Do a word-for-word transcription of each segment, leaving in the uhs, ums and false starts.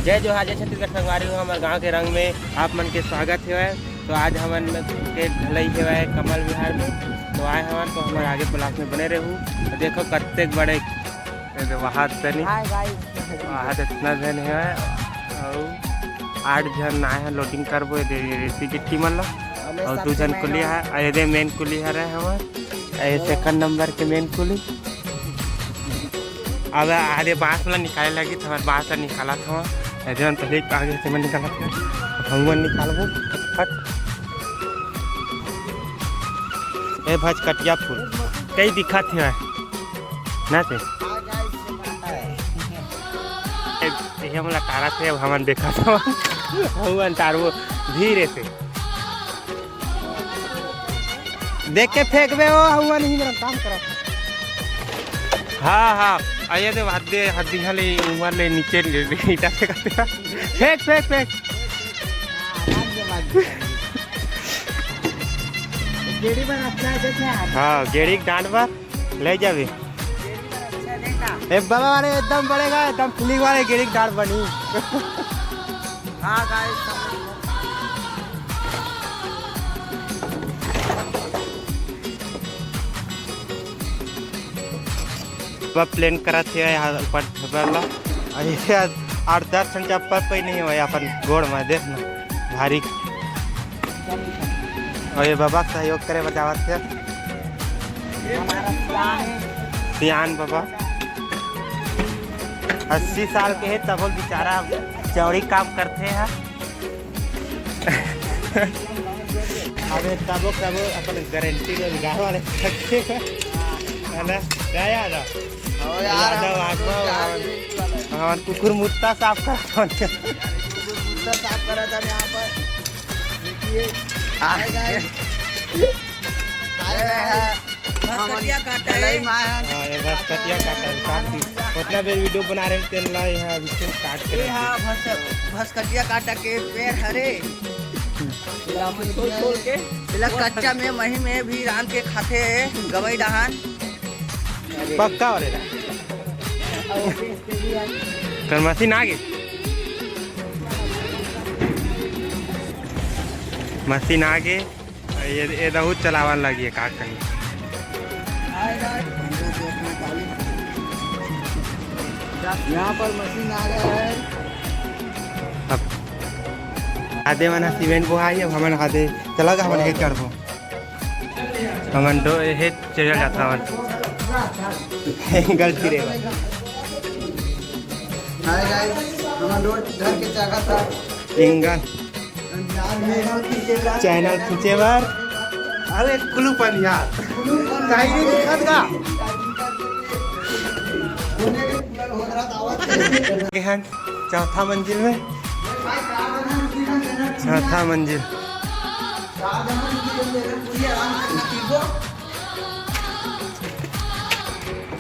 जय जोहार, जय छत्तीसगढ़ संगवारी हो, हमर गांव के रंग में आप मन के स्वागत हेवय। तो आज हमन के ढलई हेवय कमल विहार में, तो आए हमन, तो हमर आगे ब्लॉग में बने रहू। तो देखो कत्तेक बड़े, ये दे वहाद तनी, हाय गाइस। वहाद इतना झन हेवय, अउ आठ झन आए हैं, लोडिंग करबो ये दे रेती गिट्टी मन ला, अउ दू झन कुली है, अउ ये दे मेन कुली हरे हमर, अउ ये सेकंड नंबर के मेन कुली। अब आधे बांस ला निकाले लगी, तो हमर बांस ला निकालत हवं। एदे मन पहले आगे से मैं निकालत हवं, भंगवन निकालबो फट। ए भजकटिया फूल कई दिखत हे ना से। ए, ये हमला तारा थे, अब हमन देखत हवं। भंगवन तारबो धीरे से। देख के फेंकबे ओ, हुआ नहीं मेरा काम करा। हाँ, हाँ, आइए दे, हद दे, हद दिहा ले, ऊपर ले, नीचे ले, ले, ईटा फेंकते हैं। फेंक, फेंक, फेंक। गेड़ी पर अपना देखे आप। हाँ, गेड़ी के डांड पर ले जावे। ए बाबा, अरे एकदम बड़ेगा, एकदम फीलिंग वाले गेड़ी के डांड बनी। हाँ गाइस, अब प्लान करत हे यहाँ ऊपर झूलर ला। अउ ये आठ दस ठन चप्पल कोई नहीं होय अपन गोड़ में, देख ना, भारी। अउ ये बाबा सहयोग करे बर जावत हे। सियान बाबा अस्सी साल के हे, तबो बेचारा चौड़ी काम करथे हा। अबे तबो तबो अपन गारंटी रोजगार वाले रखे है ना? क्या याद है? ओ यार, यादव हम आगवा, लोग यार, हमार कुकुर मुत्ता साफ करत हन। कुकुर मुत्ता साफ करत हन यहाँ पर। देखिए, आ। Hi guys. Hi guys. भसकटिया काटा है। हाँ, ये भसकटिया काटा है, काट दी। उतना बेर वीडियो बना रहे हैं, तेल ला, यहाँ अभी से काट के ये रख हाँ, दी। भस-, भसकटिया काटा के पेड़ हरे। एला कच्चा में, मही में भी रांध के खाथे गवई डहान। पक्का हो रे। कर मशीन आ गे, मशीन आ गे। ये, ये दहू चलावन लगी है, का कहीं। यहाँ पर मशीन आ गया है। अब आधे मन सीमेंट बोहाई, अब हमन आधे चला गा, हमन हेड करबो। हमन दो हेड चला जाता हवन। गलती रे भाई। हाय गाइस, हमन रोड धर के चला था। एंगल। चैनल खींचे बर। अरे कुलू पनिया। काहे नहीं दिखत गा? एहन चौथा मंजिल में। चौथा मंजिल।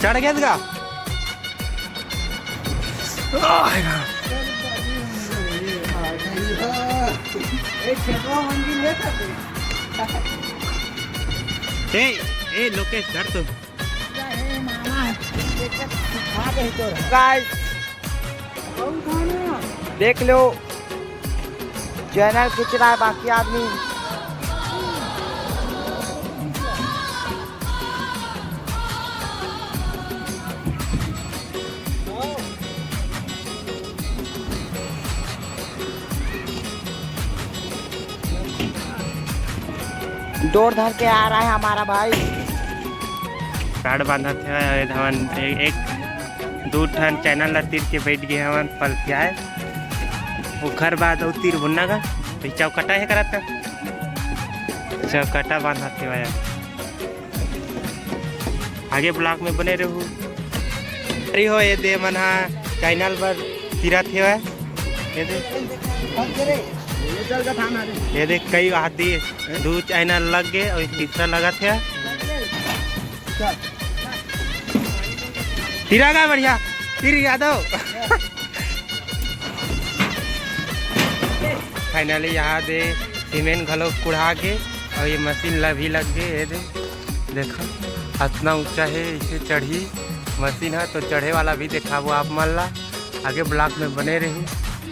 चढ़ गए गा? ए, ए, लोकेश, धर तो। गाइस, देख लो, चैनल खींच रहा है बाकी आदमी। डोर धर के आ रहा है हमारा भाई। राड बांधत हे, ए धवन ए-, एक दू ठन चैनल ला तीर के बैठ गए हवन, पलखियाए। ओखर बाद अउ तीर बुन्ना का, तो चौकटा हे करत का, चौकटा बांधत हे। आगे ब्लॉग में बने रहू। अरे हो, ये दे मन हा चैनल बर तीरत हे। ये दे, ये दे कई आदि दू चैनल लग गए अउ तीसरा लगत हे। तीरा गा बढ़िया, तीर यादव। फाइनली यहाँ दे सीमेंट घलो कुढ़ा के अउ ये मशीन ला भी लग गे। ये दे देखो, अतना ऊंचा हे, इसे चढ़ी मशीन है, तो चढ़े वाला भी देखाबो आप मन ला। आगे ब्लॉग में बने रही।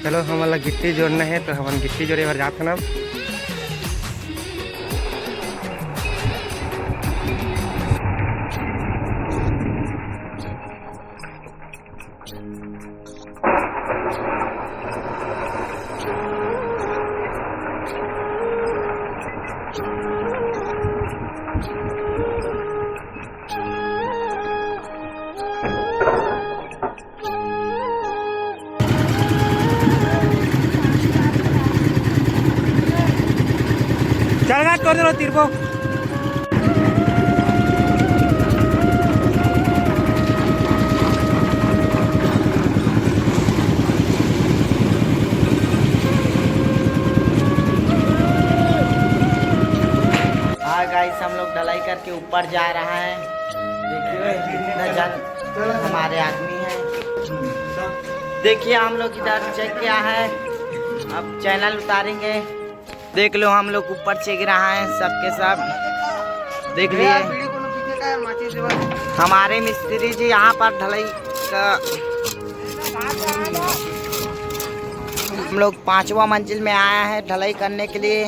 चलो, हमन ला गिट्टी जोड़ना हे, तो हमन गिट्टी जोड़े बर जात हन अब। चल गा, तोड़ दे तिरको। हाँ गाइस, हम लोग ढलाई करके ऊपर जा रहा है। देखिए कितना जन हमारे आदमी है। देखिए हम लोग इधर चेक किया है, अब चैनल उतारेंगे। देख लो हम लोग ऊपर चेक रहा है सबके सब। देख लिए हमारे मिस्त्री जी यहाँ पर ढलाई का, हम लोग पांचवा मंजिल में आया है ढलाई करने के लिए।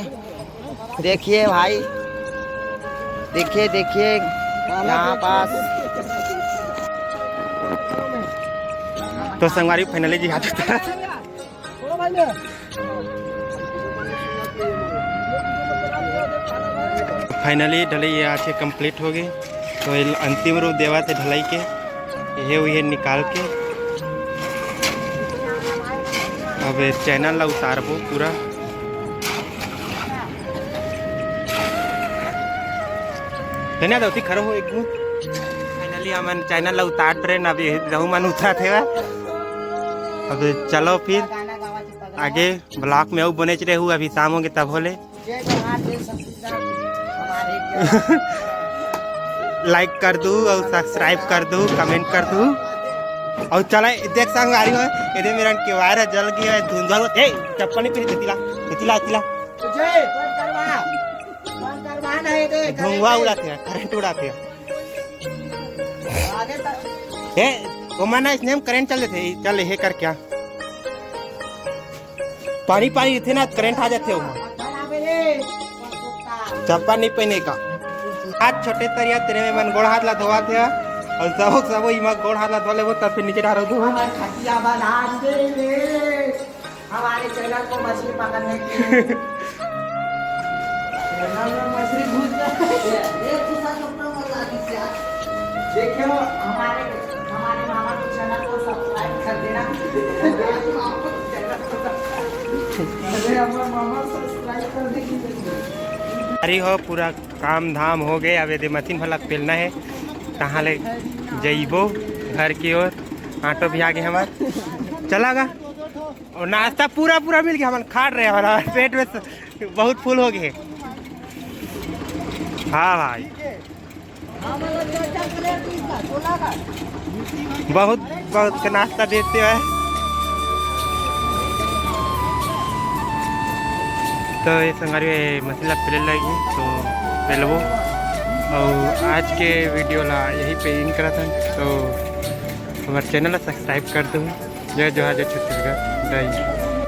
देखिए भाई, देखिए, देखिए यहाँ पास। तो संगवारी, finally जी हाथ उतारा। Finally ढलाई ये आज के complete हो गई। तो ये अंतिम रूप देवा थे ढलाई के, ये हुई है निकाल के। अब चैनल ला उतारबो पूरा। धनिया दौती खरो हो एक गुण। Finally हमन चैनल ला उतार रहे ना, अभी रहू मन उतरा थे। अब चलो फिर आगे vlog में अउ बनेच रहू, अभी शाम होगे तब होले। जय जोहार, जय छत्तीसगढ़। हमारे लाइक कर दू और सब्सक्राइब कर दू, कमेंट कर दू। और चला देख संगवारी हो, एदे मेरन केवार जल गया है, धुंधल। ए, चप्पल नहीं पहनी, तिला, तिला, तिला। जय, बंद करवा, बंद करवा नहीं दे, धुआं उड़ाते हैं, करंट उड़ाते हैं। आगे तक। ए, वो माना इसने हम करंट चल देते, चल हे कर क्या? पानी पानी रहिथे ना, करंट आ जाथे ओमा। चप्पल नहीं पहने का। आज छोटे तरिया तेरे में मन गोड़ हाथ ला धोवा थे और सबो सबो इमा गोड़ हाथ ला धो लेबो, तब फिर नीचे डारो दो। हमारे खटिया बना दे रे। हमारे चैनल को मछली पकड़ने के लिए। चैनल में मछली घुस जाए। ये, ये दूसरा कपड़ा मत ला दीजिए आप। देखियो, हमारे, हमारे मामा के चैनल को सब्सक्राइब कर देना। अरे, हमारे मामा सब्सक्राइब कर देंगे। अरे हो, पूरा काम धाम हो गए। अब यदि मशीन वाला पेलना है, तहाँ ले जइबो घर की ओर। ऑटो भी आ गए हमार, चला गा। और नाश्ता पूरा पूरा मिल गया, हमन खा रहे हैं, हमारा पेट में स-, बहुत फुल हो गए। हाँ भाई, बहुत बहुत के नाश्ता देते हैं। तो ये संगवारी मशीन ला पेले लगी, तो पेलबो। और आज के वीडियो ला यहीं पे एंड करत हन। तो हमारे चैनल ला सब्सक्राइब कर दो। जय जोहार, जय छत्तीसगढ़, जय हिंद।